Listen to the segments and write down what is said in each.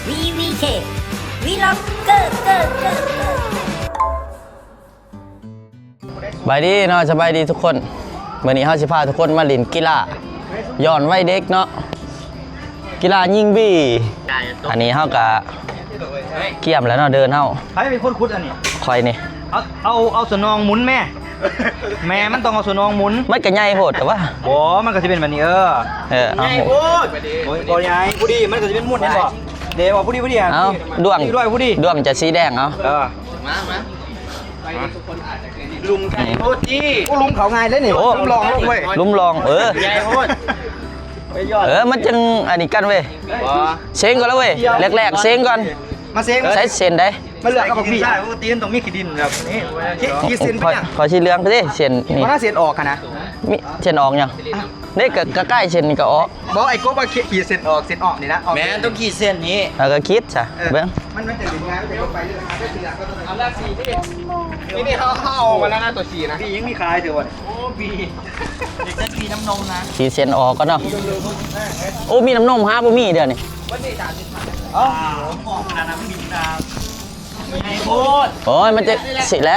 ວີວີເຄ ວີລັອກເກີ ເກີ ເກີ ເກີ. ສະບາຍດີເນາະ ສະບາຍດີທຸກຄົນ. ມື້ນີ້ເຮົາຊິພາທຸກຄົນມາຫຼິ້ນກິລາຍ້ອນໄວເດັກເນາະ ກິລາຍິງບີ. ອັນນີ້ເຮົາກະກຽມແລ້ວເນາະ ເດີ່ນເຮົາ. ໃຜເປັນຄົນຂຸດອັນນີ້? ຂ້ອຍນີ້. ເອົາ ເອົາ ເອົາສະໜອງໝູນແມ່. ແມ່ມັນຕ້ອງເອົາສະໜອງໝູນ. ມັນກະໃຫຍ່ໂພດແຕ່ວ່າ. ບໍ່ ມັນກະຊິເປັນແບບນີ້ ເອີ. ເອີ ເອົາ. ໃຫຍ່ໂພດ. ບໍ່ ບໍ່ໃຫຍ່ ພໍດີ ມັນກະຊິເປັນໝູນ ເຫັນບໍ່? ເດ້ ພໍດີ ພໍດີ. ເອົາ ດ້ວງ ດ້ວງ ພໍດີ ດ້ວງຈະສີແດງ ເອົາ. ເອີ ມາ ມາ. ໄປທຸກຄົນອາດຈະເຄີຍເຫັນ ຫຼຸມໃຫຍ່ໂພດຕິ. ໂອ້ ຫຼຸມເຂົ້າງ່າຍເດ້ນີ້. ໂອ້ ຫຼຸມລອງເວີຍ ຫຼຸມລອງ. ເອີ ໃຫຍ່ໂພດ. ເອີ ມັນຈັ່ງອັນນີ້ກັນເວີຍ. ເສັງກ່ອນລະເວີຍ ແລກໆ ເສັງກ່ອນ. ມາເສັງ ໃສ່ເສັ້ນໃດ? ມາເລືອກເອົາບັກບີ. ປະກະຕິມັນຕ້ອງມີຂີ້ດິນແບບນີ້ ຂີດເສັ້ນໄປຫຍັງ? ຂ້ອຍຊິເລືອກເດ້ ເສັ້ນນີ້. ບໍ່ນາເສັ້ນອອກຫັ້ນນະ. ມີເສັ້ນອອກຫຍັງ? ນີ້ກະ ກະໃກ້ເສັ້ນນີ້ກະອອກ. ບໍ່ ໄອ້ກົບວ່າຂີດເສັ້ນອອກ ເສັ້ນອອກນີ້ນະ. ແມ່ນ ຕ້ອງຂີດເສັ້ນນີ້. ເອີ ກະຂີດຊະ. ເອີ ເບິ່ງ ມັນ ມັນຈະເປັນງານ ມັນຈະລົງໄປເລື້ອຍ. ເອົາລະສີນີ້ ນີ້ ນີ້ເຮົາ ເຮົາເອົາມາແລ້ວນະ ຕົວສີນະ. ບີຍັງມີຂາຍຢູ່ບໍ່? ໂອ້ ບີ ຢາກໄດ້ບີນ້ຳນົມນະ. ຂີດເສັ້ນອອກກ່ອນເນາະ. ໂອ້ ມີນ້ຳນົມຫາບໍ່ມີດຽວນີ້. ເອົ້າ ໂອ້ຍ ມັນຈະຊິແຫຼະ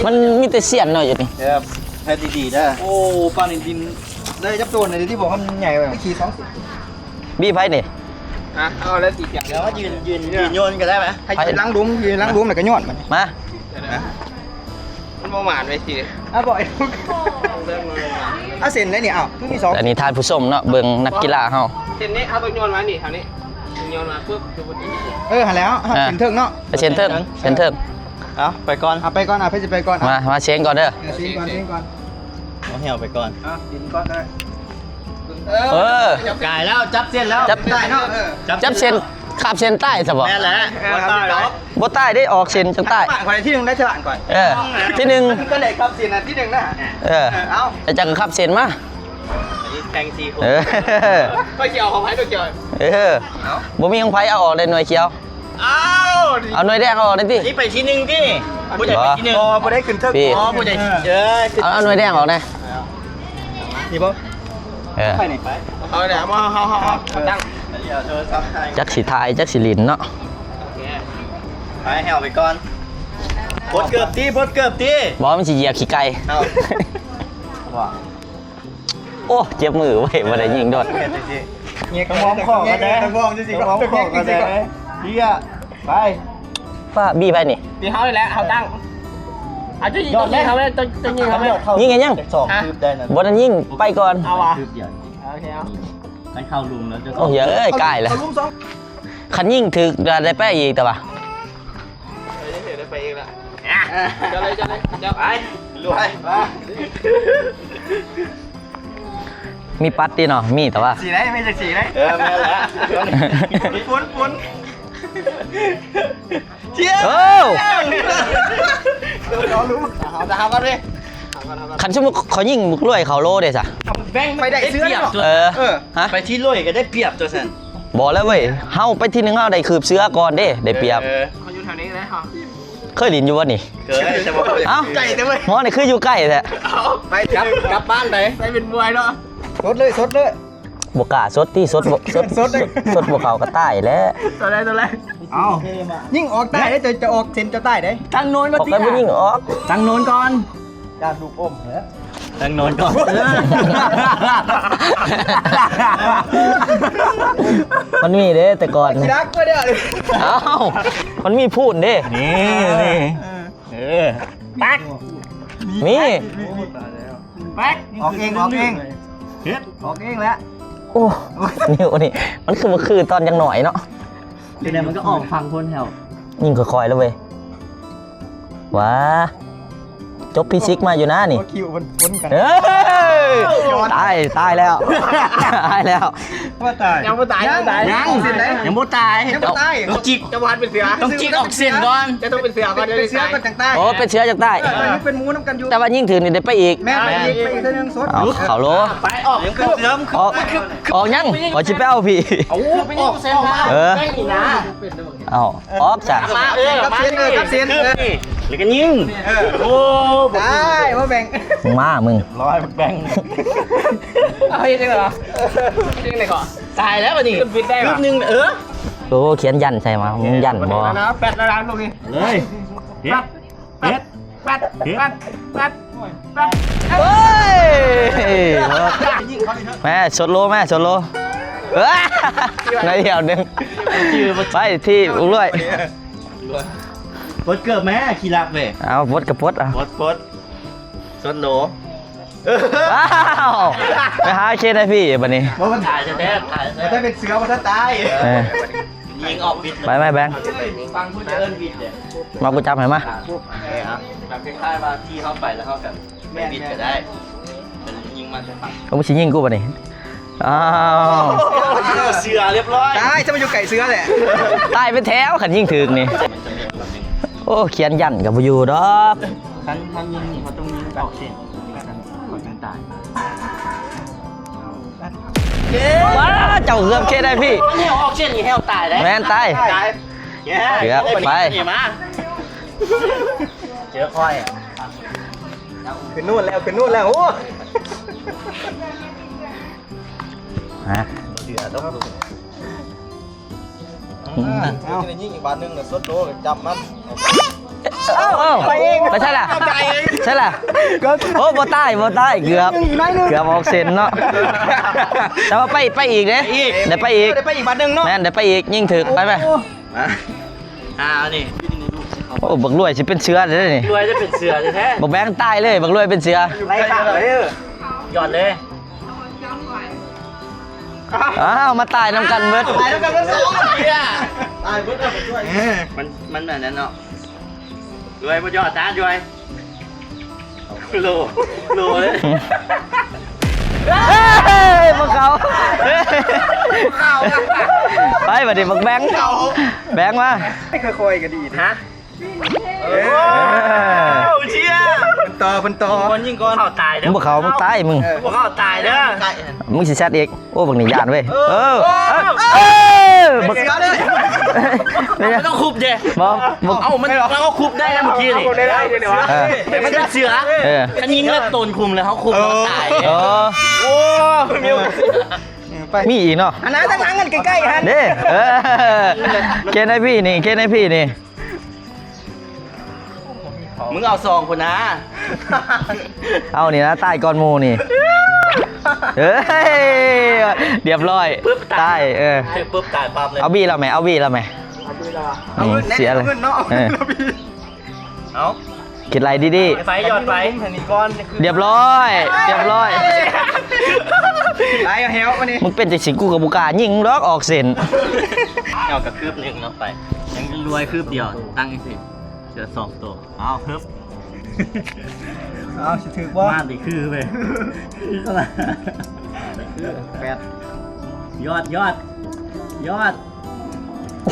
ມັນມີແຕ່ສ່ຽນເນາະຢູ່ນີ້. ເອີ ເຮັດດີໆເດີ. ໂອ້ ປານນີ້ດິນໄດ້ຈັກໂຕນະ ທີ່ບອກວ່າມັນໃຫຍ່. ໄປຂີ່ສອງ ບີໃຜນີ້? ຮະ ເອົາແລ້ວສີຂຽວ. ດຽວມາຢືນ ຢືນ ຢືນໂຍນກະໄດ້ໄໝ? ໃຫ້ຢືນຫຼັງດຸມ ຢືນຫຼັງດຸມແລ້ວກະໂຍນມັນ. ມາ ມັນບໍ່ໝານໄວ້ຊິ. ອ່ະ ບໍ່ ເອົາເສັ້ນໄດ້ນີ້. ເອົ້າ ຄືມີສອງ ອັນນີ້ທ່ານຜູ້ຊົມເນາະ ເບິ່ງນັກກິລາເຮົາ. ເສັ້ນນີ້ເຮົາຕ້ອງໂຍນມານີ້ ແຖວນີ້ ໂຍນມາປຶບ. ເອີ ຫັ້ນແຫຼະ ເອົາ ເສັ້ນເທິງເນາະ. ເສັ້ນເທິງ ເສັ້ນເທິງ. ເອົາ ໄປກ່ອນ ເອົາ ໄປກ່ອນ. ເອົາ ໃຜຊິໄປກ່ອນ? ມາ ມາເສັງກ່ອນເດີ. ເອີ ເສັງກ່ອນ ເສັງກ່ອນ. ເອົາ ແຫ້ວໄປກ່ອນ. ເອົາ ດິນກ່ອນກະໄດ້. ເອີ ກາຍແລ້ວ ຈັບເສັ້ນແລ້ວ ຈັບໄດ້ເນາະ. ເອີ ຈັບເສັ້ນ ຄາບເສັ້ນຕາຍຊະບໍ່? ແມ່ນແຫຼະ ບໍ່ຕາຍດອກ. ບໍ່ຕາຍເດ້ ອອກເສັ້ນຈັ່ງຕາຍ. ຂ້ອຍທີໜຶ່ງໄດ້ ເທື່ອກ່ອນ. ເອີ ທີໜຶ່ງ ມັນກະໄດ້ຄາບເສັ້ນທີໜຶ່ງນະ. ເອີ ເອົາ ໄອ້ຈັກກະຄາບເສັ້ນມາ. ແຂ່ງສີ່ຄົນ. ເອີ ຂ້ອຍຊິເອົາຂອງໃຜ ໂຕກຽວ. ເອີ ເອົາ ບໍ່ມີຂອງໃຜ ເອົາອອກໄດ້ໜ່ວຍຂຽວ. ເອົາ ເອົາໜ່ວຍແດງອອກໄດ້ຕິ. ນີ້ໄປທີໜຶ່ງຕິ. ບໍ່ໄດ້ໄປທີໜຶ່ງ. ບໍ່ ບໍ່ໄດ້ຂຶ້ນເທິງ. ບໍ່ ບໍ່ໄດ້. ເອີ ເອົາ ເອົາໜ່ວຍແດງອອກແດ່. ນີ້ບໍ່? ເອີ ໄປນີ້ ໄປ. ເອົາແຫຼະ ເອົາ ເອົາ ເອົາ ເອົາຕັ້ງ. ຈັກຊິຖ່າຍ ຈັກຊິຫຼິ້ນເນາະ. ໄປ ແຫ້ວໄປກ່ອນ. ປົດເກີບຕິ ປົດເກີບຕິ. ບໍ່ ມັນຊິຢຽບຂີ້ໄກ່. ເອົາ ໂອ້ ເຈັບມືເວີຍ ບໍ່ໄດ້ຍິງໂດນ. ເຫງຍກະມອງຄໍກະໄດ້ ກະມອງຈັ່ງຊີ້ ກະມອງຄໍກະໄດ້. ເຮີຍ ໄປ. ປ້າ ບີໃຜນີ້? ບີເຮົານີ້ແຫຼະ ເຮົາຕັ້ງ. ເອົາ ເຈົ້າຍິງ ເຈົ້າຍິງເຮົາ ເຈົ້າຍິງເຮົາ. ຍິງອີ່ຫຍັງ? ສອງ ຮະ? ບໍ່ໄດ້ຍິງ ໄປກ່ອນ. ເອົາຫວາ? ໂອເຄ ເອົາ. ມັນເຂົ້າຫຼຸມແລ້ວ. ໂອ້ຍ ເອີຍ ກາຍແລ້ວ. ຄັນຍິງຖືກ ໄດ້ໄປອີກແຕ່ວ່າ. ເອີ ໄດ້ໄປອີກລະ. ເຈົ້າເລີຍ ເຈົ້າເລີຍ ເຈົ້າ. ໄປ ລວຍ ໄປ. ມີປັດຕິເນາະ ມີແຕ່ວ່າ ສີໃດ ມີຈັກສີໃດ. ເອີ ແມ່ນແຫຼະ. ຝຸ່ນ ຝຸ່ນ. ໂອ້ ເອົາ ເອົາ ເອົາ ເອົາ ເອົາ ເອົາ. ຄັນສົມມຸດເຂົາຍິງບັກລວຍເຂົ້າໂລເດ້ຊະ. ແບ່ງໄປໄດ້ເສືອເນາະ. ເອີ ເອີ ຮະ? ໄປທີ່ລວຍກະໄດ້ປຽບຕົວຊັ້ນ. ບໍ່ແລ້ວເວີຍ ເຮົາໄປທີໜຶ່ງ ເຮົາໄດ້ຄືບເສືອກ່ອນເດ້ ໄດ້ປຽບ. ເອີ ເຂົາຢູ່ແຖວນີ້ເລີຍເຮົາ. ເຄີຍຫຼິ້ນຢູ່ບໍ່ນີ້? ເຄີຍ ແຕ່ບໍ່ເຄີຍ. ເອົ້າ ໄກແຕ່ເວີຍ ໝໍນີ້ຄືຢູ່ໃກ້ແທ້. ເອົາ ໄປກັບ ກັບບ້ານໄປ ໄປເປັນມວຍເນາະ. ສົດເລີຍ ສົດເລີຍ. ບໍ່ກ້າສົດຕິ ສົດບໍ່ ສົດ ສົດເລີຍ ສົດບໍ່ເຂົ້າກະຕາຍແຫຼະ. ຕົວໃດ ຕົວໃດ. ເອົາ ຍິງອອກຕາຍເດ້ ຈະ ຈະອອກເສັ້ນຈະຕາຍເດ້. ທາງໂນ້ນມາຕິ ຍິງອອກ ທາງໂນ້ນກ່ອນ. ການລູກອົມເດີ ແຕງໂນນກ່ອນ. ມັນມີເດ້ແຕ່ກ່ອນ. ເອົ້າ ມັນມີພູ້ນເດ້. ນີ້ ນີ້ ເອີ ປັກ ມີ ປັກ ອອກເອງ ອອກເອງ ເຮັດ ອອກເອງແຫຼະ. ໂອ້ ນິ້ວນີ້ ມັນຄືບໍ່ຄືຕອນຍັງໜ້ອຍເນາະ. ເປັນໃດມັນກະອອກຝັ່ງພຸ້ນແລ້ວ. ຍິງຄ່ອຍໆລະເວີຍ. ຫວາ ຈົບຟີຊິກມາຢູ່ນະນີ້. ເອີຍ ຕາຍ ຕາຍແລ້ວ ຕາຍແລ້ວ. ບໍ່ຕາຍ ຍັງບໍ່ຕາຍ ຍັງບໍ່ຕາຍ ຍັງ ຍັງບໍ່ຕາຍ ຍັງບໍ່ຕາຍ. ຕ້ອງຈິກ ຈະວ່າເປັນເສືອ ຕ້ອງຈິກອອກເສັ້ນກ່ອນ ຈະຕ້ອງເປັນເສືອກ່ອນ ເປັນເສືອຈັ່ງຕາຍ. ໂອ້ ເປັນເສືອຈັ່ງຕາຍ ເອີ ຍັງເປັນໝູນຳກັນຢູ່. ແຕ່ວ່າຍິງຖືກນີ້ໄດ້ໄປອີກ. ແມ່ນ ໄປອີກ ໄປອີກເທື່ອໜຶ່ງ. ສົດ ເອົາ ເຂົ້າໂລ ໄປ ອອກ ອອກ ອອກຫຍັງ ຂ້ອຍຊິໄປເອົາພີ້. ເອົາ ອອກ ເອີ ເອົາ ອອກຊະ. ມາ ເອີ ກັບເສັ້ນ ເອີ ກັບເສັ້ນ ເອີ ແລ້ວກະຍິງ. ເອີ ໂອ້ ຕາຍ ມາແບ່ງ ມາມຶງ ລອຍແບ່ງ. ເອົາເຮັດຈັ່ງໃດຫວາ ເຮັດຈັ່ງໃດເກາະ. ຕາຍແລ້ວບາດນີ້ ຂຶ້ນບິດໄດ້ຫວາ ຄືບໜຶ່ງ. ເອີ ໂອ້ ຂຽນຢັນໃສ່ມາ ມຶງຢັນບໍ່? ແປດແລ້ວນະ ລູກນີ້ ເລີຍ ເຮັດ ເຮັດ ແປດ ເຮັດ ແປດ ແປດ ແປດ ເຮີ້ຍ ແມ່ ຊົດໂລ ແມ່ ຊົດໂລ ເອີ ໜ້ອຍດຽວໜຶ່ງ ໄປທີ່ອຸ້ຍ ປົດເກີບແມ່ ຂີ້ລັກເວີຍ ເອົາ ປົດກະປົດ ເອົາ ປົດ ປົດ ຊົດໂລ ອ້າວ ໄປຫາເຄນໃຫ້ພີ່ບັດນີ້ ບໍ່ ມັນຕາຍແທ້ໆ ຕາຍແທ້ ມັນໄດ້ເປັນເສືອ ບໍ່ທັນຕາຍ ເອີ ຍິງອອກບິດ ໄປ ໄປແບງ ຟັງຜູ້ຈະເອີ້ນບິດເດ້ ມາ ກູຈັບໃຫ້ມາ ເອີ ແບບຄ້າຍໆວ່າທີ່ເຮົາໄປແລ້ວເຮົາກໍໄປບິດກໍໄດ້ ເປັນຍິງມາແຕ່ຝັ່ງ ເອີ ມຶງຊິຍິງກູບັດນີ້ ອ້າວ ເສືອລຽບຮ້ອຍ ຕາຍ ຈະມາຢູ່ໃກ້ເສືອແຫຼະ ຕາຍເປັນແຖວ ຄັນຍິງຖືກນີ້ ໂອ້ ຂຽນຢັນກໍບໍ່ຢູ່ດອກ ຄັນ ຄັນຍິງນີ້ເຂົາຕ້ອງຍິງອອກເສັ້ນ ເຂົາຈຶ່ງຕາຍ ວ້າ ເຈົ້າເກືອບເຄໄດ້ພີ່ ມັນແຫ້ວອອກເສັ້ນນີ້ແຫ້ວຕາຍເດ້ ແມ່ນຕາຍ ຕາຍ ເກືອບໄປ ນີ້ມາ ເຈີຂ້ອຍ ຂຶ້ນນູ້ນແລ້ວ ຂຶ້ນນູ້ນແລ້ວ ໂອ້ ຮະ ບໍ່ເດືອດອກ ອືມ ເອົາ ຍິງອີກບາດໜຶ່ງ ສົດໂລ ຈັບມັນ ເອົາ ໄປໃສລະ ໃສລະ ໂອ້ ບໍ່ຕາຍ ບໍ່ຕາຍ ເກືອບ ເກືອບອອກເສັ້ນເນາະ ແຕ່ວ່າໄປ ໄປອີກເດ້ ໄດ້ໄປອີກ ໄດ້ໄປອີກບາດໜຶ່ງເນາະ ແມ່ນ ໄດ້ໄປອີກ ຍິງຖືກ ໄປໄປ ມາ ອ່າ ນີ້ ໂອ້ ບັກລວຍຊິເປັນເສືອເດ້ນີ້ ລວຍຈະເປັນເສືອແທ້ໆ ບັກແບງຕາຍເລີຍ ບັກລວຍເປັນເສືອ ໄລ່ຂ້າມເລີຍ ຢອດເລີຍ ອ້າວ ມາຕາຍນຳກັນເບິດ ຕາຍນຳກັນເບິດສອງ ຕາຍເບິດ ເອີ ມັນ ມັນອັນນັ້ນເນາະ ລວຍບໍ່ຢອດ ຕາລວຍ ໂລ ໂລເລີຍ ເຮີ້ຍ ບໍ່ເຂົ້າ ບໍ່ເຂົ້າ ໄປບັດນີ້ ບັກແບງ ແບງມາ ຄ່ອຍໆກໍດີ ຮະ ເອີ ເອີ ເຊຍ ເພິ່ນຕໍ່ ເພິ່ນຕໍ່ ຍິງກ່ອນ ຍິງກ່ອນ ເຂົ້າຕາຍເດີ້ ບໍ່ເຂົ້າ ມຶງຕາຍ ມຶງ ເອີ ບໍ່ເຂົ້າຕາຍເດີ້ ມຶງຊິແຊັດອີກ ໂອ້ ບັກນີ້ຢ້ານເວີຍ ເອີ ເອີ ເອີ ບັກ ມັນຕ້ອງຄຸບເດ້ ບໍ່ ບໍ່ ເອົ້າ ມັນ ມັນເອົາຄຸບໄດ້ເມື່ອກີ້ນີ້ ເອີ ມັນເປັນເສືອ ເອີ ຄັນຍິງແລ້ວໂຕນຄຸມແລ້ວເຮົາຄຸບ ເອີ ຕາຍ ເອີ ໂອ້ ມີອີກເນາະ ອັນນັ້ນທາງຫຼັງກັນໃກ້ໆຫັ້ນເດ້ ເອີ ເຄນໃຫ້ພີ່ນີ້ ເຄນໃຫ້ພີ່ນີ້ ມຶງເອົາສອງພຸ້ນນາ ເອົານີ້ນະ ຕາຍກ່ອນໝູ່ນີ້ ເຮີ້ຍ ລຽບຮ້ອຍ ປຶບຕາຍ ຕາຍ ເອີ ປຶບຕາຍປັບເລີຍ ເອົາບີລະແມ ເອົາບີລະແມ ເອົາເງິນແດ່ ເອົາເງິນເນາະ ເອີ ເອົາ ຄິດໄລ່ດີໆ ໄປ ຢອດໄປ ລຽບຮ້ອຍ ລຽບຮ້ອຍ ໄປເອົາແຮວມານີ້ ມຶງເປັນຈັ່ງຊີ້ ກູກໍບໍ່ກ້າຍິງດອກ ອອກເສັ້ນ ເອົາກະຄືບໜຶ່ງເນາະ ໄປ ຍັງລວຍຄືບດຽວ ຕັ້ງຈັ່ງຊີ້ ເສືອສອງໂຕ ເອົາ ຮຶບ ເອົາ ຊິຖືກບໍ່ ມາດນີ້ຄືເວີຍ ແປດ ຍອດ ຍອດ ຍອດ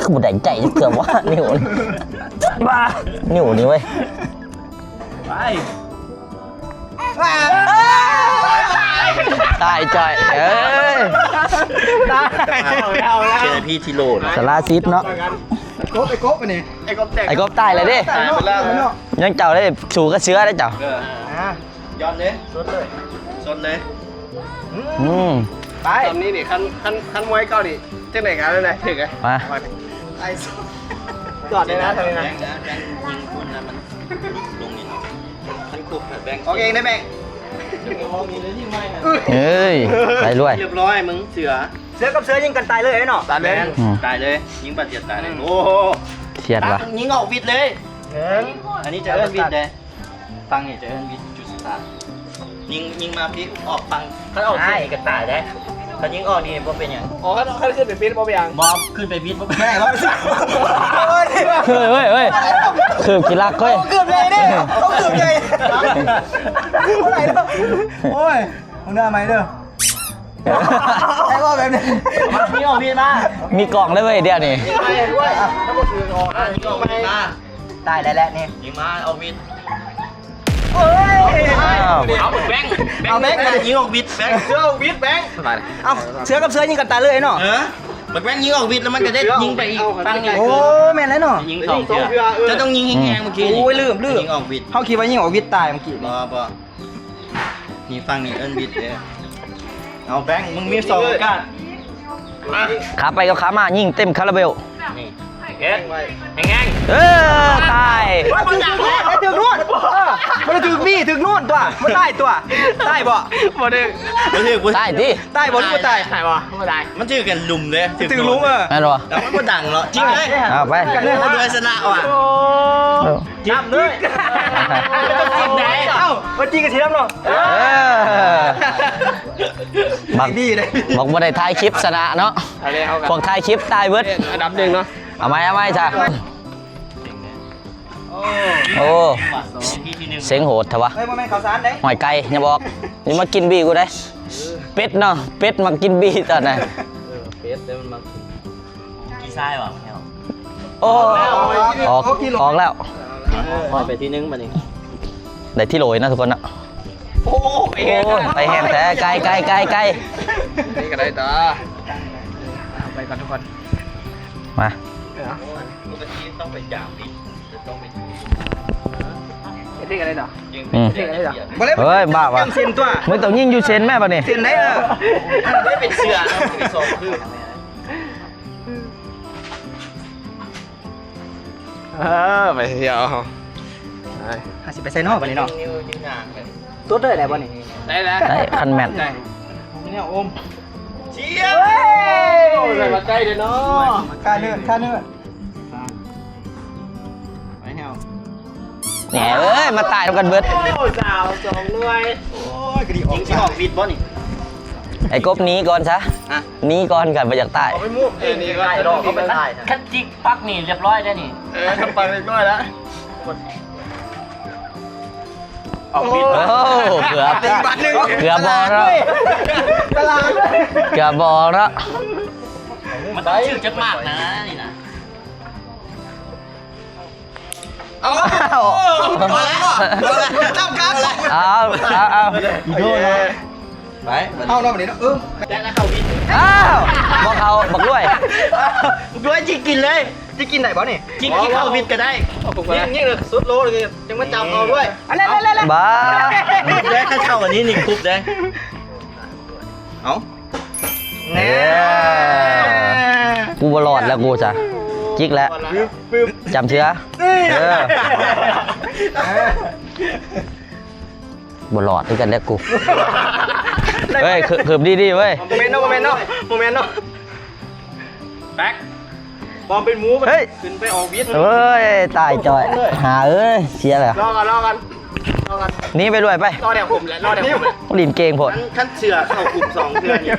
ຄືບໍ່ໄດ້ໃຈຈັກເທື່ອວະ ນິ້ວນີ້ ບ້າ ນິ້ວນີ້ເວີຍ ໄປ ຕາຍຈ່ອຍ ເອີຍ ຕາຍ ເອົາແລ້ວ ເຈົ້າໜ້າທີ່ທີ່ໂຫຼດ ສາລາສິດເນາະ ໄອ້ກົບ ໄອ້ກົບອັນນີ້ ໄອ້ກົບຕາຍແລ້ວເດ້ ຕາຍໝົດແລ້ວ ຍັງເຈົ້າໄດ້ສູ້ກັບເສືອໄດ້ເຈົ້າ ເອີ ອ່າ ຢອດເລີຍ ຊົດເລີຍ ຊົດເລີຍ ອືມ ໄປ ຕອນນີ້ນີ້ ຄັນ ຄັນ ຄັນມວຍເກົ່ານີ້ ຈັ່ງໃດກໍໄດ້ ຖືກໄດ໋ ມາ ໄອ້ ຢອດເລີຍນະ ທາງນີ້ນະ ແບງ ແບງຍິງພຸ້ນນະ ມັນລົງນີ້ເນາະ ຄັນຄຸບແບງ ອອກເອງໄດ້ແບງ ເອີຍ ໄປລວຍ ລຽບຮ້ອຍ ມຶງເສືອ ເສືອກັບເສືອຍິງກັນຕາຍເລີຍເນາະ ຕາຍເລີຍ ອືມ ຕາຍເລີຍ ຍິງບາດເຈັບຕາຍເລີຍ ໂອ້ ຄຽດວ່ະ ຍິງອອກວິດເລີຍ ເອີ ອັນນີ້ຈະເອີ້ນວິດເດ້ ຝັ່ງນີ້ຈະເອີ້ນວິດຈຸດສະຕາ ຍິງ ຍິງມາພີ້ ອອກຝັ່ງ ຄັນອອກ ອ້າຍ ນີ້ກໍຕາຍໄດ໋ ຄັນຍິງອອກນີ້ບໍ່ເປັນຫຍັງ ອໍ ຄັນ ຄັນຂຶ້ນໄປປິດບໍ່ເປັນຫຍັງ ບໍ່ ຂຶ້ນໄປບິດບໍ່ເປັນຫຍັງ ເຮີ້ຍ ເຮີ້ຍ ເຮີ້ຍ ຄືບຂີ້ລັກເຮີ້ຍ ເກືອບເລີຍເດ້ ເຂົາເກືອບເລີຍ ບໍ່ໄດ້ດອກ ໂອ້ຍ ເບິ່ງເດີ ເອົາໃໝ່ເດີ ໃຫ້ເວົ້າແບບນີ້ ມີອອກມີມາ ມີກ້ອງເລີຍເວີຍ ດຽວນີ້ ມີໄມ້ດ້ວຍ ຖ້າບໍ່ຖືກອອກ ອ່ະ ມີອອກມີມາ ຕາຍແລ້ວແຫຼະນີ້ ຍິງມາ ອອກວິດ ເອີຍ ອ້າວ ເອົາແບງ ເອົາແບງ ຍິງອອກວິດ ແບງ ເສືອອອກວິດ ແບງ ເອົາ ເສືອກັບເສືອຍິງກັນຕາຍເລີຍເນາະ ເອີ ບັກແບງຍິງອອກວິດ ແລ້ວມັນກະໄດ້ຍິງໄປອີກຝັ່ງໜຶ່ງ ໂອ້ ແມ່ນແລ້ວເນາະ ຍິງສອງເທື່ອ ເຈົ້າຕ້ອງຍິງແຮງໆ ເມື່ອກີ້ ໂອ້ຍ ລືມ ລືມ ຍິງອອກວິດ ເຮົາຄິດວ່າຍິງອອກວິດຕາຍເມື່ອກີ້ນີ້ ບໍ່ ບໍ່ ນີ້ຝັ່ງນີ້ເອີ້ນວິດເດ້ ເອົາແບງ ມຶງມີສອງໂອກາດ ຂາໄປກັບຂາມາ ຍິງເຕັມຄາຣາເບວ. ນີ້ ເຮັດ ແຮງໆ ເອີ ຕາຍ. ຖືກໂນດ ເອີ ບໍ່ໄດ້ຖືກບີ ຖືກໂນດຕົວະ ມັນຕາຍຕົວະ ຕາຍບໍ່? ບໍ່ຖືກ ບໍ່ຖືກ ຕາຍຕິ ຕາຍບໍ່ ຫຼືບໍ່ຕາຍ? ຕາຍບໍ່? ບໍ່ຕາຍ ມັນຖືກກັນຫຼຸມເດ້ ຖືກຫຼຸມ ເອີ ແມ່ນບໍ່? ແຕ່ມັນບໍ່ດັງເນາະ ຈິງເລີຍ ເອົາໄປ ໂອ້ ລວຍຊະນະວ່ະ ໂອ້ ຈັບເລີຍ ເອົ້າ ບໍ່ຈິງກໍຊິນຳເນາະ ເອີ ບັກ ບັກບໍ່ໄດ້ຖ່າຍຄລິບຊະນະເນາະ ພວກຖ່າຍຄລິບຕາຍເບິດ ອັນດັບໜຶ່ງເນາະ ເອົາໃໝ່ ເອົາໃໝ່ຊະ ໂອ້ ເສັງໂຫດແທ້ວະ ເອີ ບໍ່ແມ່ນເຂົ້າສານເດ້ ຫ້ອຍໄກ່ ຢ່າບອກ ຢ່າມາກິນບີກູເດ້ ເປັດເນາະ ເປັດມັກກິນບີຕອນນັ້ນ ເອີ ເປັດເດ້ ມັນມັກກິນ ຂີ້ຊາຍຫວາ? ໂອ້ ອອກ ອອກແລ້ວ ຮອດໄປທີໜຶ່ງບັດນີ້ ໄດ້ທີໂຫຼຍນະທຸກຄົນນະ ໂອ້ ໂອ້ ໄປແຮງແທ້ ໄກ ໄກ ໄກ ໄກ ນີ້ກໍໄດ້ຕາ ໄປກ່ອນທຸກຄົນ ມາ ເອີ ເຮັດເອງກໍໄດ້ດອກ ອືມ ເຮັດເອງກໍໄດ້ດອກ ບໍ່ໄດ້ ເຮີ້ຍ ບ້າຫວາ ເສັ້ນຕົວະ ມຶງຕ້ອງຍິງຢູ່ເສັ້ນແມ້ບັດນີ້ ເສັ້ນໄດ້ ເອີ ໄດ້ເປັນເສືອ ເປັນສອງຄື ເອີ ໄປທ່ຽວ ໄປ ເຮົາຊິໄປໃສເນາະບັດນີ້ເນາະ ຕົວເດີໄດ້ບໍ່ນີ້ ໄດ້ແລ້ວ ໄດ້ ຄັນແມ່ນ ແນວອົມ ຈຽບ ໂອ້ຍ ໃສ່ມາໃກ້ເດ້ເນາະ ຄ່າເນີດ ຄ່າເນີດ ໄປແຮວ ແໜເອີຍ ມາຕາຍນຳກັນເບິດ ໂອ້ ສາວສອງໜ່ວຍ ໂອ້ຍ ກະດີອອກ ຍິງຊິອອກວິດບໍ່ນີ້ ໄອ້ກົບໜີກ່ອນຊະ ຮະ ໜີກ່ອນ ຄັນບໍ່ຢາກຕາຍ ເອົາໄປມຸກ ເອີ ໜີກ່ອນ ຄັນຈິກປັກນີ້ລຽບຮ້ອຍເດ້ນີ້ ເອີ ຄັນປັກລຽບຮ້ອຍລະ ອອກວິດ ໂອ້ ເກືອບ ເກືອບບໍ່ເນາະ ເກືອບບໍ່ເນາະ ມັນຕ້ອງຊື່ຈັກໝາກນະນີ້ນະ ເອົາ ເອົາ ເອົາ ເອົາ ເອົາ ເອົາ ເອົາ ໄປ ເອົາເນາະບັດນີ້ເນາະ ເອີ ແຕ່ລະເຂົ້າວິດ ອ້າວ ບໍ່ເຂົ້າ ບັກລວຍ ບັກລວຍຈິກກິນເລີຍ ຊິກິນໄດ້ບໍ່ນີ້ ຈິກ ຈິກເຂົ້າວິດກໍໄດ້ ຍິງ ຍິງເລີຍ ສຸດໂລເລີຍ ຈັ່ງມາຈັບເອົາດ້ວຍ ອັນນັ້ນ ອັນນັ້ນ ບ້າ ແລ້ວຖ້າເຂົ້າອັນນີ້ນີ້ຄຸບເດ້ ເອົາ ເອີ ກູບໍ່ລອດແລ້ວກູຊະ ຈິກແລ້ວ ປຶບ ປຶບ ຈຳເຊື່ອ ເອີ ບໍ່ລອດຄືກັນແລ້ວກູ ເຮີ້ຍ ຄືບດີໆເວີຍ ບໍ່ແມ່ນເນາະ ບໍ່ແມ່ນເນາະ ບໍ່ແມ່ນເນາະ ແປັກ ປອມເປັນໝູ ເຮີ້ຍ ຂຶ້ນໄປອອກວິດ ເອີຍ ຕາຍຈ່ອຍ ຫາເອີຍ ເສຍແລ້ວ ລໍກ່ອນ ລໍກ່ອນ ລໍກ່ອນ ໜີໄປລວຍໄປ ລໍແນວຜົມແຫຼະ ລໍແນວຜົມແຫຼະ ຫຼິ້ນເກັ່ງໂພດ ຄັນ ຄັນເສືອເຂົ້າກຸ່ມສອງເທື່ອນີ້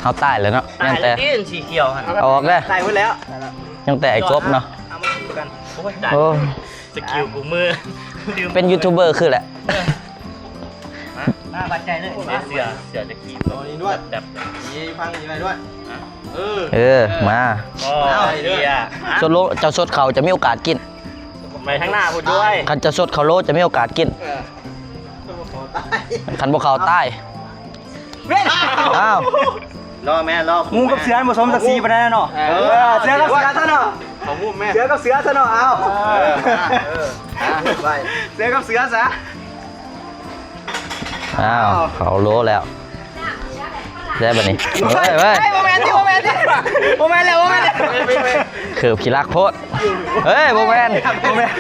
ເຮົາຕາຍແລ້ວເນາະ ຕາຍແລ້ວຕິ ອັນສີຂຽວຫັ້ນ ເອົາອອກເດີ ຕາຍໝົດແລ້ວ ຍັງແຕ່ໄອ້ກົບເນາະ ເອົາມາສູ້ກັນ ໂອ້ຍ ຕາຍ ໂອ້ຍ ສະກິວກູມື ເປັນຢູທູບເບີຄືແຫຼະ ມາ ມາບາດໃຈເລີຍ ເສືອ ເສືອຈະຂີ່ ເອົານີ້ດ້ວຍ ແບບ ນີ້ຟັງນີ້ໄວ້ດ້ວຍ ເອີ ເອີ ມາ ໂອ້ຍ ເອົາ ເສືອ ສົດໂລ ເຈົ້າສົດເຂົ້າຈະມີໂອກາດກິນ ໄປທາງໜ້າພຸ້ນດ້ວຍ ຄັນເຈົ້າສົດເຂົ້າໂລຈະມີໂອກາດກິນ ເອີ ຄັນບໍ່ເຂົ້າຕາຍ ອ້າວ ລໍແມ່ ລໍ ໝູກັບເສືອບໍ່ສົມສັກສີປານໃດເນາະ ເອີ ເສືອກັບເສືອຊະເນາະ ເອົາໝູແມ່ ເສືອກັບເສືອຊະເນາະ ເອົາ ເອີ ເອີ ໄປ ເສືອກັບເສືອຊະ ອ້າວ ເຂົ້າໂລແລ້ວ ໄດ້ບັດນີ້ ເຮີ້ຍ ເຮີ້ຍ ເຮີ້ຍ ບໍ່ແມ່ນຕິ ບໍ່ແມ່ນຕິ ບໍ່ແມ່ນແລ້ວ ບໍ່ແມ່ນແລ້ວ ເກີບຂີ້ລັກໂພດ ເຮີ້ຍ ບໍ່ແມ່ນ ບໍ່ແມ່ນ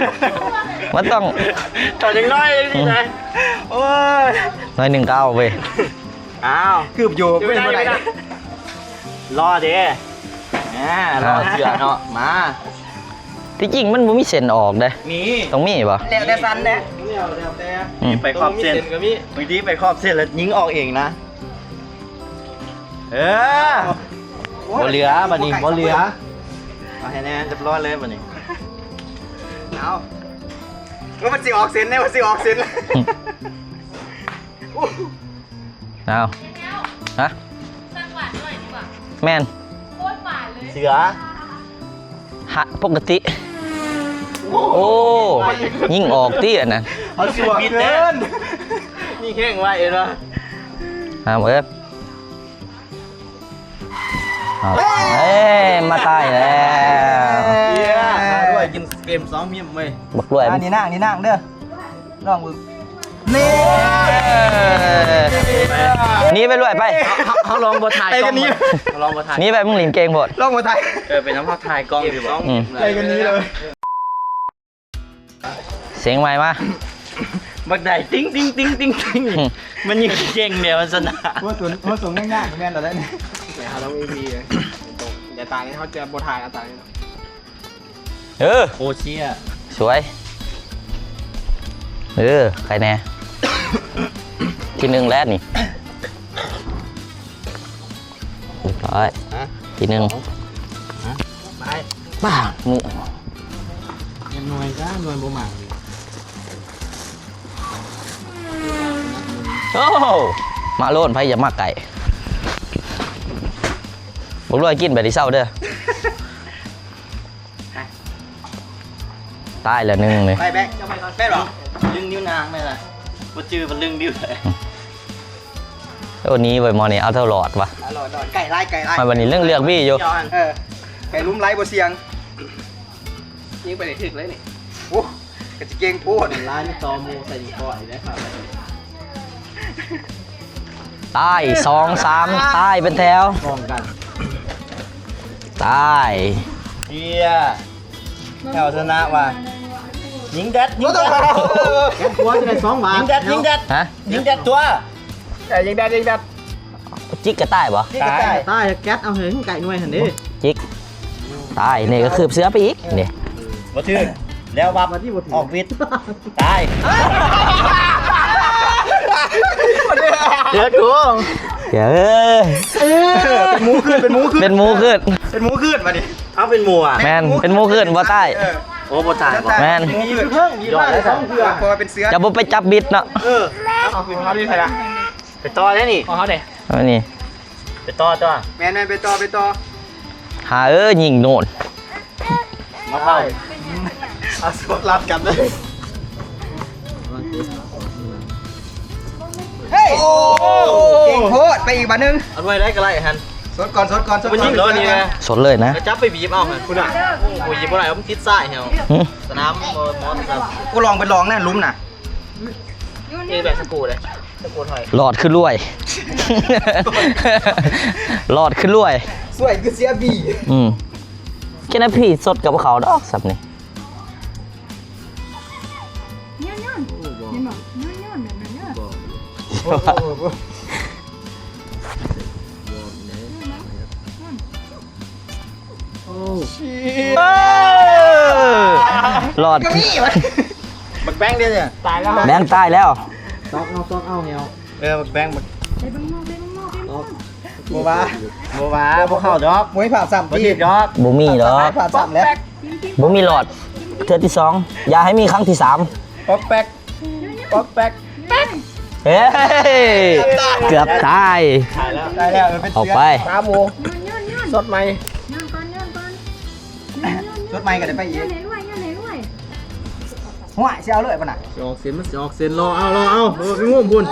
ມັນຕ້ອງ ຕໍ່ຈັກໜ້ອຍນີ້ນະ ໂອ້ຍ ໜ້ອຍໜຶ່ງກໍເອົາເວີຍ ອ້າວ ຄືບຢູ່ ເປັນບໍ່ໄດ້ ລໍເດ້ ອ່າ ລໍເສືອເນາະ ມາ ທີ່ຈິງມັນບໍ່ມີເສັ້ນອອກເດ້ ມີ ຕ້ອງມີບໍ່ ແລ້ວແຕ່ສັນແຫຼະ ແລ້ວແຕ່ ອືມ ໄປຂອບເສັ້ນ ບາງທີໄປຂອບເສັ້ນແລ້ວຍິງອອກເອງນະ ເອີ ບໍ່ເຫຼືອບັດນີ້ ບໍ່ເຫຼືອ ເອົາໃຫ້ແນ່ ຮຽບຮ້ອຍເລີຍບັດນີ້ ເອົາ ເອີ ມັນຊິອອກເສັ້ນເດ້ ມັນຊິອອກເສັ້ນ ເອົາ ຮະ ແມ່ນ ເສືອ ຫະ ປົກກະຕິ ໂອ້ ຍິງອອກຕິອັນນັ້ນ ເອົາສວກເກີນ ຍິງແຮງໄວເນາະ ຫາເອີ ເອີຍ ມາຕາຍແລ້ວ ເອີຍ ມາດ້ວຍ ກິນເກມສອງມີມເວີຍ ບັກດ້ວຍ ອ່າ ນີ້ນາງ ນີ້ນາງເດີ ລອງເບິ່ງ ນີ້ ໜີໄປລວຍໄປ. ເຮົາ ເຮົາລອງບໍ່ຖ່າຍກ້ອງ ເຮົາລອງບໍ່ຖ່າຍ. ໜີໄປ ມຶງຫຼິ້ນເກັ່ງໂພດ. ລອງບໍ່ຖ່າຍ. ເອີ ເປັນນຳເຮົາຖ່າຍກ້ອງດີບໍ່? ອືມ ໄປກັນໜີເລີຍ. ສຽງໃໝ່ມາ ບັກໄດ້ຕິງຕິງຕິງຕິງຕິງ ມັນຍິງເກັ່ງແນວມັນຊະນະ. ຫົວສູງ ຫົວສູງຍາກໆ ແມ່ນແລ້ວແຫຼະນີ້. ແຕ່ເຮົາຕ້ອງມີ ມີ ຢ່າຕາຍ ເຮົາຈະບໍ່ຖ່າຍ ເອົາຕາຍ. ເອີ ໂອເຊຍ ສວຍ. ເອີ ໃຄແດ່ ທີໜຶ່ງແລ້ວນີ້. ຮຽບຮ້ອຍ ທີໜຶ່ງ. ໄປ ປ້າ ໜ່ວຍຈ້າ ໜ່ວຍບໍ່ໝາກ. ໂອ້ ມາໂລດ ໃຜຢາກມາໃກ້. ບໍ່ລວຍກິນໄປທີ່ເຊົ້າເດີ. ຕາຍແລ້ວໜຶ່ງນີ້. ໄປແບກ ແມ່ນບໍ່? ດຶງນິ້ວນາງແມ່ນລະ ບໍ່ຈື່ມັນດຶງນິ້ວໃດ. ໂອ້ ໜີໄວ້ໝໍນີ້ ເອົາເທົ່າຫຼອດວະ. ຫຼອດ ຫຼອດ ໄກຫຼາຍ ໄກຫຼາຍ. ມາບັດນີ້ເລືອກ ເລືອກບີຢູ່. ເອີ ໄກລຸ່ມໄຫຼບໍ່ສ່ຽງ. ຍິງໄປໄດ້ຖືກເລີຍນີ້. ໂອ້ ກະຊິເກັ່ງໂພດ. ຫຼາຍ ມີຕໍ່ໝູ່ໃສ່ຢູ່ກ້ອຍໄດ້. ຕາຍ ສອງ ສາມ ຕາຍເປັນແຖວ. ປ້ອງກັນ ຕາຍ. ເຢ້ຍ ແຖວຊະນະວ່າ ຍິງແດັດ ຍິງແດັດ. ແກັດຫົວຈະໄດ້ສອງບາດ. ຍິງແດັດ ຍິງແດັດ. ຮະ? ຍິງແດັດຕົວະ. ເອີ ຍິງແດັດ ຍິງແດັດ. ຈິກກະຕາຍບໍ່? ຈິກກະຕາຍ. ຕາຍ ແກັດເອົາໃຫ້ໄກໜ່ວຍຫັ້ນເດ້. ຈິກ ຕາຍ. ນີ້ກະຄືບເສືອໄປອີກນີ້. ບໍ່ຖືກ ແລ້ວວັບ ອອກວິດ ຕາຍ. ເດີກູ ເອີຍ ເປັນໝູຂຶ້ນ ເປັນໝູຂຶ້ນ ເປັນໝູຂຶ້ນ ເປັນໝູຂຶ້ນບາດນີ້. ເອົາ ເປັນໝູອະ. ແມ່ນ ເປັນໝູຂຶ້ນ ບໍ່ຕາຍ. ເອີ ໂອ້ ບໍ່ຕາຍບໍ່. ແມ່ນ ເປັນໝູຂຶ້ນ ເພິ່ງມີບາດສອງເທື່ອ ເພາະວ່າເປັນເສືອ. ຈະບໍ່ໄປຈັບບິດເນາະ. ເອີ ເອົາ ເອົານີ້ໃສ່ລະ. ໄປຕໍ່ໄດ້ນີ້ ຂອງເຮົາເດ້ ເອົານີ້ ໄປຕໍ່ຕົວະ. ແມ່ນໆ ໄປຕໍ່ ໄປຕໍ່. ຫາເອີຍ ຍິງໂນ່ນ ມາເຂົ້າ. ເອົາ ສົດລັດກັນເລີຍ. ເຮີ້ຍ ໂອ້ ເກັ່ງໂພດ. ໄປອີກບາດໜຶ່ງ. ເອົາໄວ້ໄດ້ກະໄດ້ຫັ້ນ. ສົດກ່ອນ ສົດກ່ອນ ສົດກ່ອນ. ມັນຍິງໂດນນີ້ນະ ສົດເລີຍນະ. ກະຈັບໄປບີບເອົາຫັ້ນ. ພຸ້ນນະ ໂອ້ຍ ບໍ່ໄດ້ ມັນຕິດຊາຍເຮົາ. ສະໜາມບໍ່ ໝໍສະໜາມ. ກູລອງໄປລອງນະ ຫຼຸມນະ. ນີ້ແບບສະກູເດ້ ສະກູຖອຍ. ຫຼອດຄືລວຍ ຫຼອດຄືລວຍ. ສວຍຄືເສຍບີ. ອືມ ເຈົ້າໜ້າທີ່ສົດກັບເຂົາດອກສ່ຳນີ້. ຍ້ອນໆ ເຫັນບໍ່? ຍ້ອນໆ ແບບນັ້ນເດີ. ໂອ້ ໂອ້ ເອີ ຫຼອດ. ບັກແບງເດ້ນີ້ ຕາຍແລ້ວ. ແບງຕາຍແລ້ວ. ຊອກເອົາ ຊອກເອົາແຮວ. ເອີ ບັກແບງ ບັກ ໄປເບິ່ງນອກ ໄປເບິ່ງນອກ ໄປເບິ່ງນອກ. ບໍ່ວ່າ ບໍ່ວ່າ ບໍ່ເຂົ້າດອກ. ບໍ່ມີພາບຊ້ຳ ບໍ່ຖືກດອກ. ບໍ່ມີດອກ ພາບຊ້ຳແລ້ວ. ບໍ່ມີຫຼອດ. ເທື່ອທີສອງ ຢ່າໃຫ້ມີຄັ້ງທີສາມ. ປອກແປກ ປອກແປກ ເຮີ້ຍ ເກືອບຕາຍ. ຕາຍແລ້ວ ຕາຍແລ້ວ. ເອີ ເປັນເສືອ ອອກໄປ ຕາໝູ. ສົດໃໝ່ ຍ້ອນກ່ອນ ຍ້ອນກ່ອນ. ສົດໃໝ່ກະໄດ້ໄປອີກ. ຍ້ອນໃຫ້ລວຍ ຍ້ອນໃຫ້ລວຍ. ຫ້ວຍ ຊິເອົາເລີຍປະນະ. ຊິອອກເສັ້ນ ມັນຊິອອກເສັ້ນ. ລໍເອົາ ລໍເອົາ. ເອີ ໄປງຸ້ມພຸ້ນ.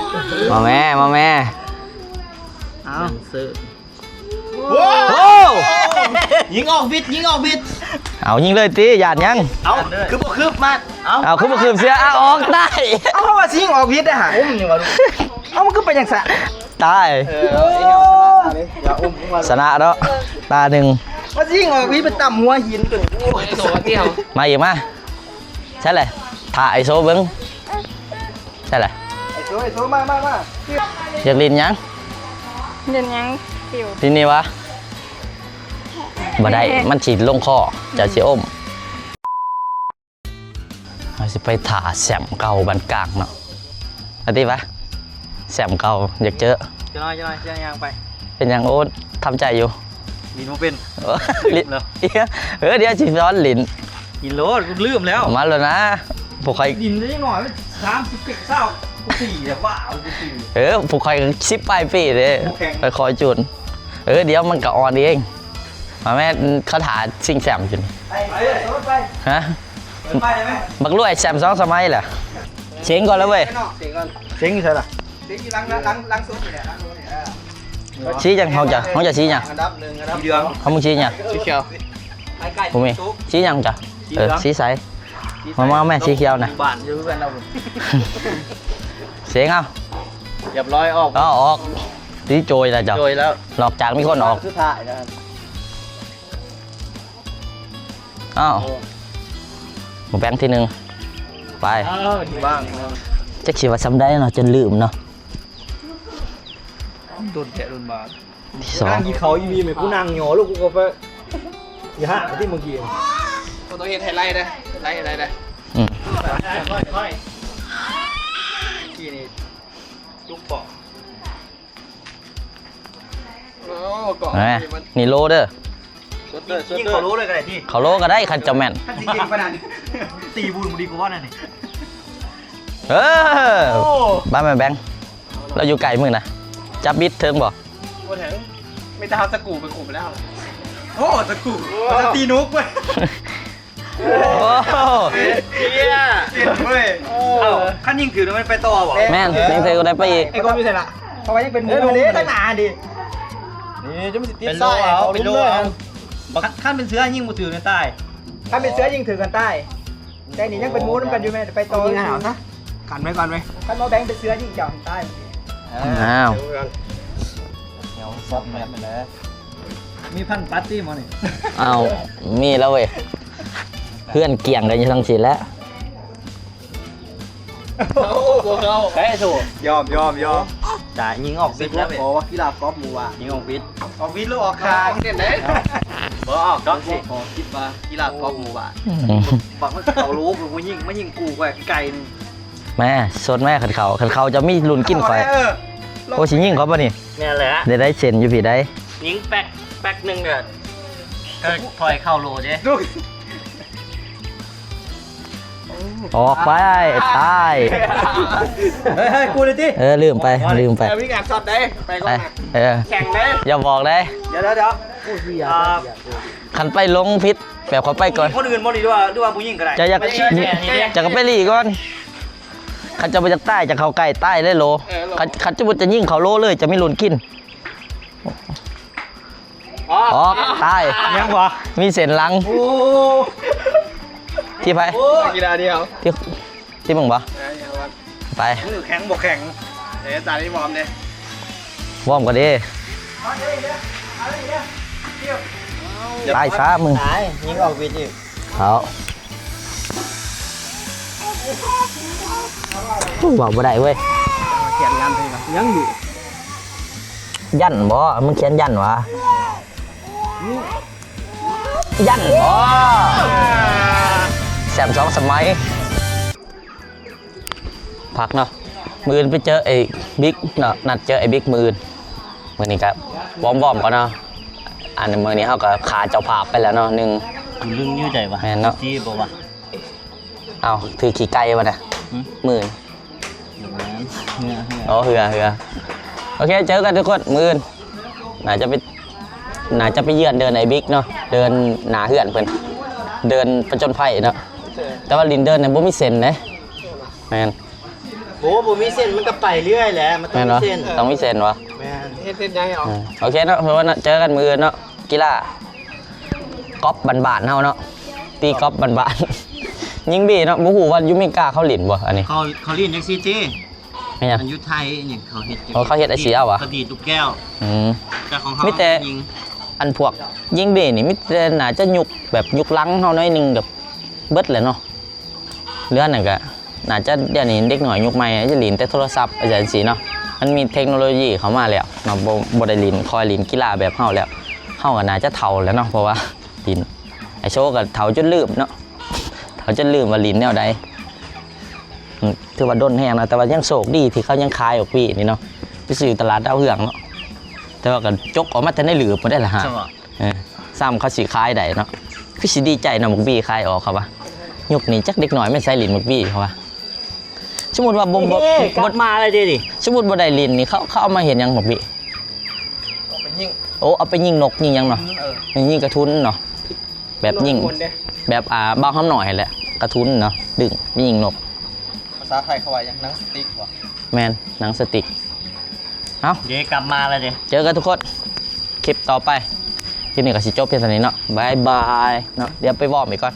ມາແມ່ ມາແມ່. ເອົາ ໂອ້ ຍິງອອກວິດ ຍິງອອກວິດ. ເອົາ ຍິງເລີຍຕິ ຢ້ານຫຍັງ. ເອົາ ຄືບໍ່ຄືບມາ. ເອົາ ເອົາ ຄືບໍ່ຄືບເສືອ. ເອົາ ອອກໄດ້. ເອົາ ເພາະວ່າຊິຍິງອອກວິດເດ້ຫາ. ອຸ້ມນີ້ວ່າ. ເອົາ ມັນຄືໄປຈັ່ງຊັ້ນ. ຕາຍ. ເອີ ເອົາ ຊະນະເນາະ ຕາໜຶ່ງ. ວ່າຊິຍິງອອກວິດໄປຕຳຫົວຫີນຕົວນີ້. ໂອ້ຍ ມາອີກ ມາ. ໃຊ່ແຫຼະ ຖ້າໄອໂຊເບິ່ງ. ໃຊ່ແຫຼະ ໄອໂຊ ໄອໂຊ ມາ ມາ ມາ. ຢາກຫຼິ້ນຫຍັງ? ຫຼິ້ນຫຍັງ? ປິວ. ຫຼິ້ນນີ້ຫວາ? ບໍ່ໄດ້ ມັນຊິລົງຄໍ ເຈົ້າຊິອົມ. ເຮົາຊິໄປຖ້າແຊ້ມເກົ່າບ້ານກາງເນາະ. ອາຕິຫວາ ແຊ້ມເກົ່າຢາກເຈີ. ຈັກໜ້ອຍ ຈັກໜ້ອຍ ຊິຍ່າງໄປ. ເປັນຫຍັງ? ໂອ້ ທຳໃຈຢູ່ ຫຼິ້ນບໍ່ເປັນ. ເອີ ດຽວຊິສອນຫຼິ້ນ. ຫຼິ້ນໂລດ ລືມແລ້ວ. ມາໂລດນະ ພວກຂ້ອຍຫຼິ້ນໄດ້ໜ້ອຍ ສາມສິບເຈັດ ຊາວ ກູຕີແລ້ວ ວ້າວ ກູຕີ. ເອີ ພວກຂ້ອຍສິບປາຍປີເດ້ ຄ່ອຍໆຈູນ. ເອີ ດຽວມັນກະອ່ອນເອງ. ມາແມ່ ເຂົາຖ້າຊິງແຊ້ມຢູ່ນີ້. ໄປ ໄປ ໄປ. ຮະ? ໄປໄດ້ໄໝ? ບັກລວຍແຊ້ມສອງສະໄໝແລ້ວ. ເສັງກ່ອນລະເວີຍ. ເສັງກ່ອນ. ເສັງຢູ່ໃສລະ? ເສັງຢູ່ຫຼັງ ຫຼັງ ຫຼັງສຸດນີ້ແຫຼະ ຫຼັງສຸດນີ້. ເອີ ສີຫຍັງຂອງເຈົ້າ? ຂອງເຈົ້າສີຫຍັງ? ອັນດັບໜຶ່ງ ອັນດັບ ສີເຫຼືອງ. ຂອງມຶງສີຫຍັງ? ສີຂຽວ. ບໍ່ມີ. ສີຫຍັງເຈົ້າ? ເອີ ສີໃສ? ມາ ມາແມ່ ສີຂຽວນະ. ບ້ານຢູ່ເຮືອນລາວ. ເສັງເອົາ. ຮຽບຮ້ອຍ ອອກ ເອົາອອກ ຕີໂຈຍແລ້ວເຈົ້າ ໂຈຍແລ້ວ ນອກຈາກມີຄົນອອກ ສຸດທ້າຍນະ ອ້າວ ໝາກແບງທີໜຶ່ງ ໄປ ເອົາ ວາງ ຈັກຊິວ່າສ່ຳໃດເນາະ ຈົນລືມເນາະ ດົນແທ້ດົນວ່າ ທີສອງ ນັ່ງກິນເຂົ້າອີ່ຫຼີແມ່ ກູນັ່ງຫຍໍ້ລູກ ກູກໍໄປ ຢ່າຫາທີ່ເມື່ອກີ້ ບໍ່ຕ້ອງເຮັດໃຫ້ໄລ່ເດີ ໄລ່ໃຫ້ໄລ່ເດີ ອືມ ຂ້ອຍໆ ກີ້ນີ້ຈຸກເບາະ ໂອ້ ເກາະ ແໝ ນີ້ໂລເດີ ຊວດເດີ ຊວດເດີ ຍິງເຂົ້າໂລເລີຍກໍໄດ້ຕິ ເຂົ້າໂລກໍໄດ້ ຄັນເຈົ້າແມ່ນ ຄັນຊິເກັ່ງປານນັ້ນ ຕີບຸນບໍ່ດີກວ່ານັ້ນນີ້ ເອີ ໂອ້ ບ້ານແມ່ແບງ ລາວຢູ່ໃກ້ມຶງນະ ຈັບບິດເຖິງບໍ່? ບໍ່ເຖິງ ມີແຕ່ເຮົາສະກູໄປຂຸມແລ້ວ ໂອ້ ສະກູ ສະຕີນຸກເວີຍ ໂອ້ ເຈົ້ຍ ເກັ່ງເວີຍ ເອົ້າ ຄັນຍິງຖືກມັນໄປຕໍ່ບໍ່? ແມ່ນ ຍິງຖືກກໍໄດ້ໄປອີກ ໄອ້ກອນຢູ່ໃສລະ? ເພາະວ່າຍັງເປັນໝູ ເອີ ເດ້ ທາງໜ້າເດ້ ນີ້ຈະມັນຊິຕິດຊາຍ ເປັນໂລເອົາ ເປັນໂລເອົາ ຄັນ ຄັນເປັນເສືອຍິງບໍ່ຖືກນະຕາຍ ຄັນເປັນເສືອຍິງຖືກກັນຕາຍ ແຕ່ນີ້ຍັງເປັນໝູນຳກັນຢູ່ແມ່ ໄປຕໍ່ ຍິງໃຫ້ເຮົາຊະ ກັນໄວ້ກ່ອນເວີຍ ຄັນໝໍແບງເປັນເສືອຍິງເຈົ້າຫັ້ນຕາຍ ອ້າວ ເອົາຊອບແມ່ນແລ້ວ ມີພັນປັດຕິໝໍນີ້ ເອົາ ມີແລ້ວເວີຍ ເຮືອນກຽງກັນຢູ່ທັງຊີ້ແຫຼະ ເຂົ້າບໍ່ເຂົ້າ ໄດ້ໂຕ ຍອມ ຍອມ ຍອມ ຈ້າ ຍິງອອກບິດແລ້ວເວີຍ ຂໍວ່າກິລາກອບໝູ່ຫວານ ຍິງອອກບິດ ອອກບິດຫຼືອອກຂ້າງ ເຫັນເດ້ ບໍ່ອອກດອກ ຂໍຄິດວ່າກິລາກອບໝູ່ຫວານ ອືມ ບັກມັນເຂົ້າລູກ ມາຍິງ ມາຍິງກູໄກໜຶ່ງ ແມ່ ສົດແມ່ ຄັນເຂົ້າ ຄັນເຂົ້າຈະມີລຸ້ນກິນຂ້ອຍ ເຂົ້າແລ້ວ ເອີ ໂອ້ ຊິຍິງເຂົາບໍ່ນີ້? ແມ່ນແຫຼະ ໄດ້ ໄດ້ເຊັນຢູ່ພີ້ໃດ ຍິງແປັກ ແປັກໜຶ່ງກໍ ກໍຖອຍເຂົ້າໂລເດ້ ອອກໄປ ຕາຍ ເຮີ້ຍ ເຮີ້ຍ ກູເລີຍຕິ ເອີ ລືມໄປ ລືມໄປ ເອີ ມີງານຊັອດເດ້ ໄປກ່ອນນະ ເອີ ແຂ່ງເດ້ ຢ່າບອກເດ້ ດຽວ ດຽວ ດຽວ ໂອ້ຍ ເອີ ຄັນໄປລົງຜິດ ແບບເຂົາໄປກ່ອນ ມີຄົນອື່ນບໍ່ນີ້ ຫຼືວ່າ ຫຼືວ່າຜູ້ຍິງກໍໄດ້ ເຈົ້າຢາກ ເຈົ້າກໍໄປລີ້ກ່ອນ ຄັນເຈົ້າບໍ່ຢາກຕາຍ ຈະເຂົ້າໃກ້ຕາຍເລີຍໂລ ເອີ ໂລ ຄັນ ຄັນເຈົ້າບໍ່ຈະຍິງເຂົ້າໂລເລີຍ ຈະມີລຸ້ນກິນ ອອກ ອອກ ຕາຍ ຍັງບໍ່ ມີເສັ້ນຫຼັງ ໂອ້ ທີ່ໃຜ ໂອ້ ກິລາດຽວ ທີ່ ທີ່ມຶງບໍ່ ເອີ ໄປ ມືແຂງບໍ່ແຂງ ເອີ ຕານີ້ວອມເດ້ ວອມກໍດີ ຕາຍຊະມຶງ ຕາຍ ຍິງອອກວິດອີກ ເອົາ ເວົ້າບໍ່ໄດ້ເວີຍ ຂຽນງານເພິ່ນ ຍັງຢູ່ ຢ້ານບໍ່ ມຶງຂຽນຢ້ານຫວາ ຢ້ານບໍ່ ແຊມສອງສະໄໝ ພັກເນາະ ມື້ອື່ນໄປເຈີໄອ້ບິກເນາະ ນັດເຈີໄອ້ບິກມື້ອື່ນ ມື້ນີ້ກະວອມໆກ່ອນເນາະ ອັນມື້ນີ້ເຮົາກະຂ້າເຈົ້າພາບໄປແລ້ວເນາະ ໜຶ່ງ ລຶງຢູ່ໃດວະ ແມ່ນເນາະ ຈີບໍ່ວະ ອ້າວ ຖືກຂີ້ໄກ່ວະນະ ຫຶ? ມື້ ເຮືອ ເຮືອ ອໍ ເຮືອ ເຮືອ ໂອເຄ ເຈີກັນທຸກຄົນ ມື້ອື່ນ ໜ້າຈະໄປ ໜ້າຈະໄປເຢືອນເດີ່ນໄອ້ບິກເນາະ ເດີ່ນໜ້າເຮືອນເພິ່ນ ເດີ່ນປະຈົນໄພເນາະ ແຕ່ວ່າຫຼິ້ນເດີ່ນນີ້ບໍ່ມີເສັ້ນເດ້ ແມ່ນ ໂອ້ ບໍ່ມີເສັ້ນ ມັນກໍໄປເລື້ອຍແຫຼະ ມັນຕ້ອງມີເສັ້ນ ຕ້ອງມີເສັ້ນວະ ແມ່ນ ເຮັດເສັ້ນໃຫຍ່ເອົາ ເອີ ໂອເຄເນາະ ເພາະວ່າເນາະ ເຈີກັນມື້ອື່ນເນາະ ກິລາກອບບ້ານໆເຮົາເນາະ ຕີກອບບ້ານໆ ຍິງບີເນາະ ບໍ່ຮູ້ວ່າຢູ່ເມກາເຂົາຫຼິ້ນບໍ່ ອັນນີ້ ເຂົາ ເຂົາຫຼິ້ນຈັ່ງຊີ້ຕິ ແມ່ນຫຍັງ ມັນຢູ່ໄທຫຍັງ ເຂົາເຮັດ ອໍ ເຂົາເຮັດອາຊີບຫວາ ເຂົາດີດລູກແກ້ວ ອືມ ແຕ່ຂອງເຮົາ ມີແຕ່ຍິງ ອັນພວກຍິງບີນີ້ມີແຕ່ໜ້າຈະຍຸກແບບຍຸກຫຼັງເຮົາໜ້ອຍໜຶ່ງກໍເບິດແຫຼະເນາະ ຫຼືອັນນັ້ນກໍໜ້າຈະ ດຽວນີ້ເດັກນ້ອຍຍຸກໃໝ່ຈະຫຼິ້ນແຕ່ໂທລະສັບຈັ່ງຊີ້ເນາະ ມັນມີເທັກໂນໂລຢີເຂົ້າມາແລ້ວເນາະ ບໍ່ ບໍ່ໄດ້ຫຼິ້ນ ຄ່ອຍຫຼິ້ນກິລາແບບເຮົາແລ້ວ ເຮົາກໍໜ້າຈະເຖົ້າແລ້ວເນາະ ເພາະວ່າຫຼິ້ນ ໄອ້ໂຊກໍເຖົ້າຈົນລືມເນາະ ເຖົ້າຈົນລືມວ່າຫຼິ້ນແນວໃດ ອືມ ຖືວ່າດົນແຮງນະ ແຕ່ວ່າຍັງໂຊກດີທີ່ເຂົາຍັງຂາຍບັກບີນີ້ເນາະ ໄປຊື້ຢູ່ຕະຫຼາດດາວເຮືອງເນາະ ແຕ່ວ່າກໍຈົກອອກມາແຕ່ໃນຫຼືບພຸ້ນເດ້ລະຫາ ເອີ ຊ້ຳເຂົາຊິຂາຍໄດ້ເນາະ ຄືຊິດີໃຈເນາະ ບັກບີຂາຍອອກ ເຂົາວ່າ ຍຸກນີ້ຈັກເດັກນ້ອຍແມ່ນໃສຫຼິ້ນບັກບີ ເຂົາວ່າ ສົມມຸດວ່າບໍ່ ບໍ່ ເອີ ກັບມາແລ້ວເດ້ນີ້ ສົມມຸດບໍ່ໄດ້ຫຼິ້ນນີ້ ເຂົາ ເຂົາເອົາມາເຮັດຫຍັງບັກບີ? ເອົາໄປຍິງ ໂອ້ ເອົາໄປຍິງນົກຍິງຫຍັງເນາະ ຍິງກະທຸນເນາະ ແບບຍິງ ແບບ ອ່າ ບ່າວຫຳນ້ອຍຫັ້ນແຫຼະ ກະທຸນເນາະ ດຶງໄປຍິງນົກ ພາສາໄທເຂົາວ່າຫຍັງ ໜັງສະຕິກບໍ່? ແມ່ນ ໜັງສະຕິກ ເອົ້າ ເດ້ ກັບມາແລ້ວເດ້ ເຈີກັນທຸກຄົນ ຄລິບຕໍ່ໄປ ຄລິບນີ້ກໍຊິຈົບພຽງເທົ່ານີ້ເນາະ ບາຍບາຍເນາະ ດຽວໄປວອມອີກກ່ອນ.